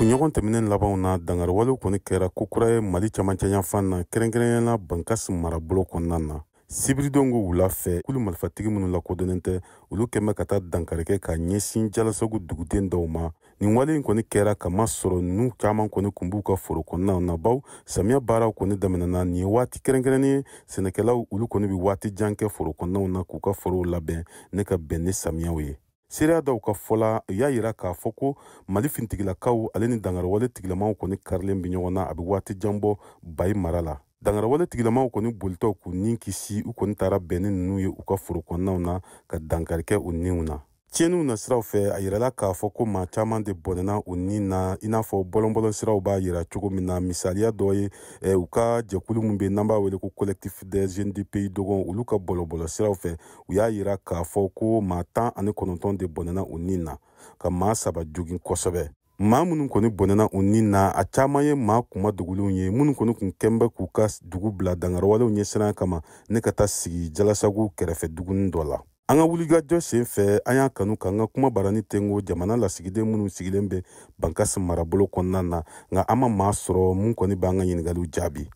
Kunɲɔgɔn tɛmɛnen labanw na, dangariwalew kɔni kɛra kokura ye Mali camancɛ yanfan na, kɛrɛnkɛrɛnnenya la Bankasi marabolo kɔnɔna na. Sibiridon ko wula fɛ, kulu marifatigi minnu lakodɔnnen tɛ, olu kɛn bɛ ka taa dankari kɛ ka ɲɛsin Jalasagu duguden dɔw ma. Nin wale in kɔni kɛra kama sɔrɔ ninnu caman kɔni kun b'u ka foro kɔnɔnaw na, baw samiya baaraw kɔni daminɛna. Nin ye waati kɛrɛnkɛrɛnnen ye, sɛnɛkɛlaw olu kɔni bɛ waati jan kɛ foro kɔnɔnaw na k'u ka forow labɛn ne ka bɛn ni samiyaw ye. Seereya dɔw ka fɔ la, u y'a yira k'a fɔ ko Mali fintigilakaw ale ni dangariwale tigilamaw kɔni karilen bɛ ɲɔgɔn na a bɛ waati jan bɔ Bayi mara la. Dangarawale tigilamaw kɔni bolitɔ k'u ni kisi, u kɔni taara bɛn ni ninnu ye u ka foro kɔnɔnaw na ka dankari kɛ u niw na. Tiɲɛniw na siraw fɛ, a yirala k'a fɔ ko maa caman de bɔnɛna u ni na, i n'a fɔ bɔlɔnbɔlɔn siraw b'a yira cogo min na. Misaliya dɔ ye u ka jɛkulu min bɛ n'an b'a wele ko Collectif des jeunes du pays Dogon, olu ka bɔlɔbɔlɔ siraw fɛ, u y'a yira k'a fɔ ko maa 19 de bɔnɛna u ni na, ka maa 3 jogin kosɛbɛ. Maa minnu kɔni bɔnɛna u ni na, a caman ye maa kuma dogolenw ye, minnu kɔni kun kɛn bɛ k'u ka dugu bila dangarawalew ɲɛsiran kama ne ka taa sigi Jalasagu kɛrɛfɛ duguni dɔ la. An ka wulikajɔ sen fɛ, an y'a kanu k'an ka kuma barani tengo jamana lasigiden minnu sigilen bɛ Bankasi marabolo kɔnɔna na, nka an ma maa sɔrɔ mun kɔni b'an ka ɲiningaliw jaabi.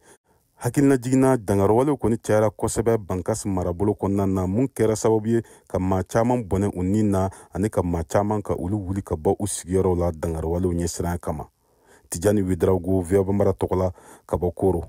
Hakilina jiginna, dangarawalew kɔni cayara kosɛbɛ Bankasi marabolo kɔnɔna na, mun kɛra sababu ye ka maa caman bɔnɛ u ni na ani ka maa caman ka olu wuli ka bɔ u sigiyɔrɔw la dangarawalew ɲɛsiran kama. Tijani Widarago, VOA Bambara tɔgɔ la, ka bɔ Koro.